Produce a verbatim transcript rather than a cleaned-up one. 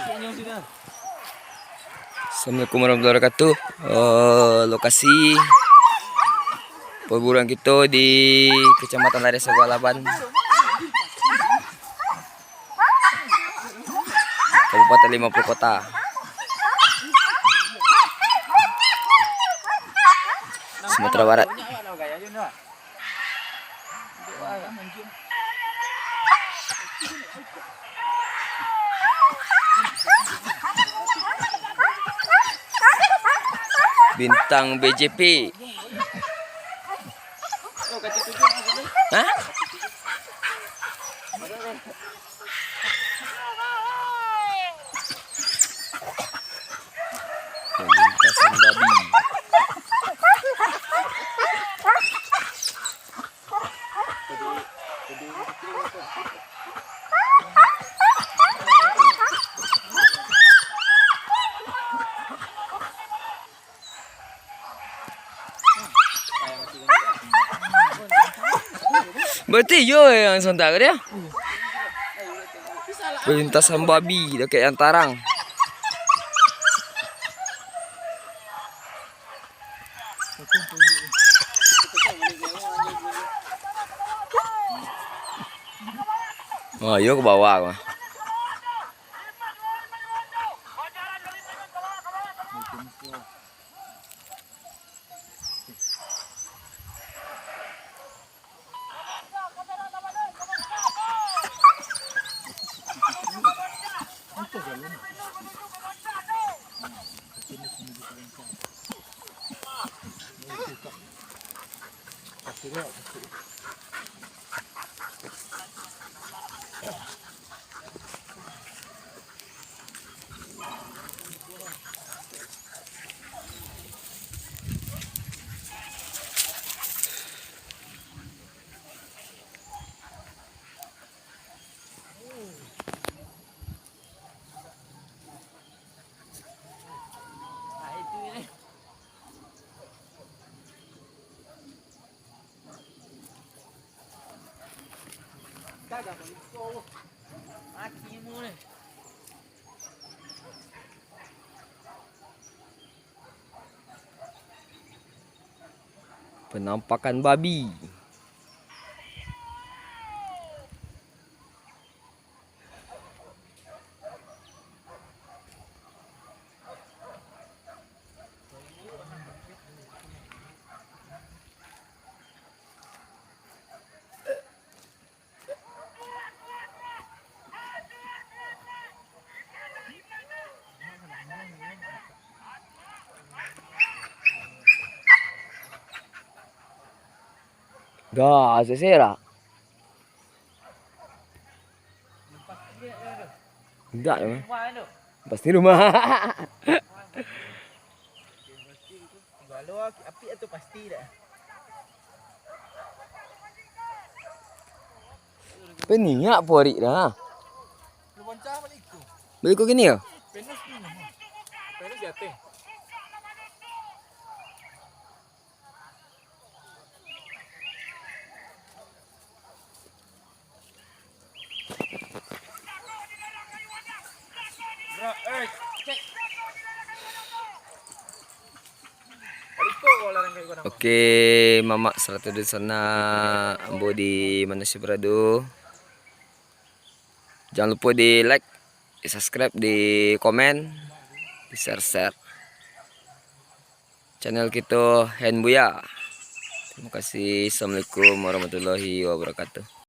Assalamualaikum warahmatullahi wabarakatuh. Eh, lokasi perburuan kito di Kecamatan Lariah Saguang Alaban, Kabupaten Lima Puluh Kota, Sumatera Barat. Bintang B J P. Hah? Palintasan babi. Berarti yo yang sontak dia. Palintasan babi dakek yang tarang. Oh, yo ke bawah mah. Penampakan babi. Dah, sesera. Indak doh. Pasti rumah. Kalau api, api tu pasti dah. Peniak porik dah. Balik ko gini yo. Oke, mamak sarato dunsanak ambo di mano sajo barado. Jangan lupo di like, di subscribe, di komen, di share-share channel kito Hen Buya. Terima kasih. Assalamualaikum warahmatullahi wabarakatuh.